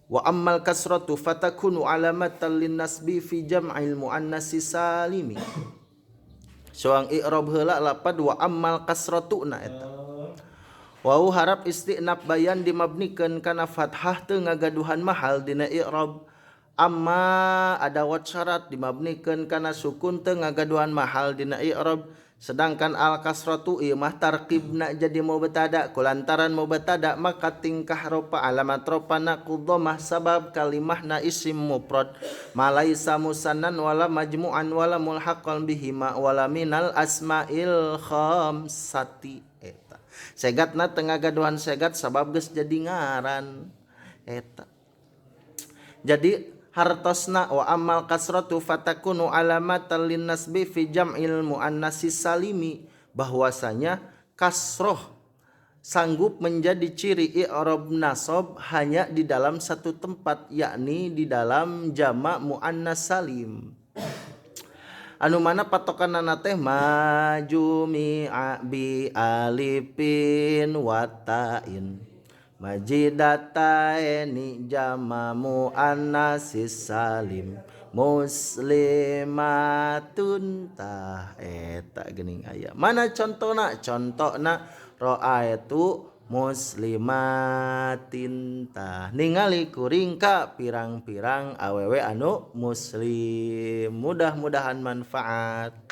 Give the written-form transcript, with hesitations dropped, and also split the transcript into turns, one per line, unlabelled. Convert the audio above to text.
Wa ammal kasratu fatakunu alamatan lin nasbi fi jam'il muannasi salimi. Soang i'rab heula lapad wa ammal kasratu na eta. Wau harap istinaf bayan dimabnikeun kana fathah teu ngagaduhan mahal dina i'rab. Amma adawat syarat dimabnikeun kana sukun teu ngagaduhan mahal dina i'rab. Sedangkan al kasratu ieu mah tarkibna jadi mubtada, kulantaran mubtada maka tingkah ropa alamat ropana ku dhammah sabab kalimahna isim mufrad ma laisa musannan wala majmu'an wala mulhaqan bihima wala minal asma'il khamsati eta. Segatna teu ngagaduhan segat sabab geus jadi ngaran eta. Jadi hartosna wa ammal kasratu fatakunu alamatan linnasbi fi jam'il muannatsis salimi, bahwasanya kasroh sanggup menjadi ciri i'rab nasab hanya di dalam satu tempat, yakni di dalam jama muannats salim, anu mana patokanana teh ma jumi'a bi alifin wa ta'in majidataini jama muannatsis salim muslimatun. Tah, eta geuning aya. Mana contona? Contona ra'aitu muslimatin, tah, ningali kuring ka pirang-pirang awewe anu muslim. Mudah-mudahan manfaat.